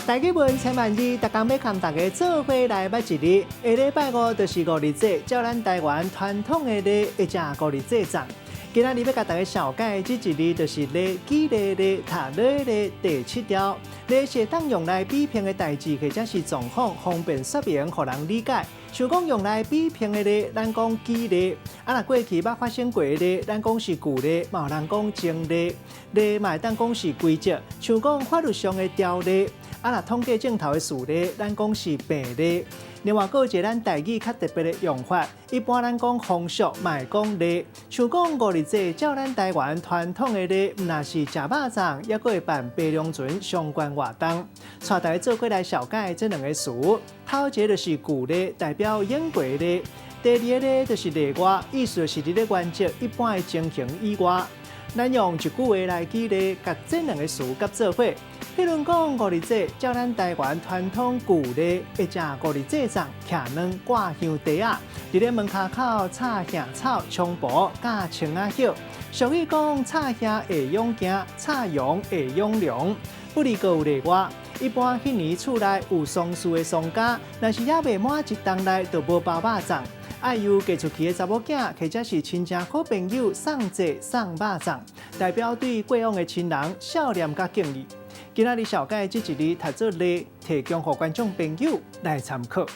台語文千萬字，逐工欲共大家做伙來捌一字。下禮拜五就是五日節，照咱台灣傳統的禮，會食五日節粽。今仔日欲共大家紹介這一字，就是例，舉例例，讀例例第七條。例是會當用來比拼的代誌，或者是狀況，方便說明，予人理解。像講用來比拼的例，咱講舉例；啊，若過去捌發生過的例，咱講是舊例，嘛有人講前例。例嘛會當講是規則，像講法律上的條例。啊，若統計症頭的事例，咱講是病例。另外，閣有一个咱台語較特別的用法，一般咱講風俗，嘛會講例。像講五日節，照咱台灣傳統的禮，毋但是食肉粽，猶閣會辦白龍船相關活動。帶大家做伙來紹介這兩个詞，頭一个就是舊例，代表用過的例；第二个例就是例外，意思就是佇咧原則一般的情形以外。咱用一句話來舉例，共這兩個詞佮做伙。譬如講五日節，照咱台灣傳統舊例，會食五日節粽，徛軟掛香袋仔，佇咧門跤口插杏草、菖蒲、佮青仔葉。俗語講插杏會勇行，插羊會勇龍。不過閣有例外，一般彼年厝內有喪事的喪家，若是猶未滿一冬內，就無包肉粽。愛由嫁出去的查某囝，或者是親戚好朋友送祭送肉粽，代表對過往的親人孝念佮敬意。今仔日紹介這一字讀做例，提供予觀眾朋友來參考。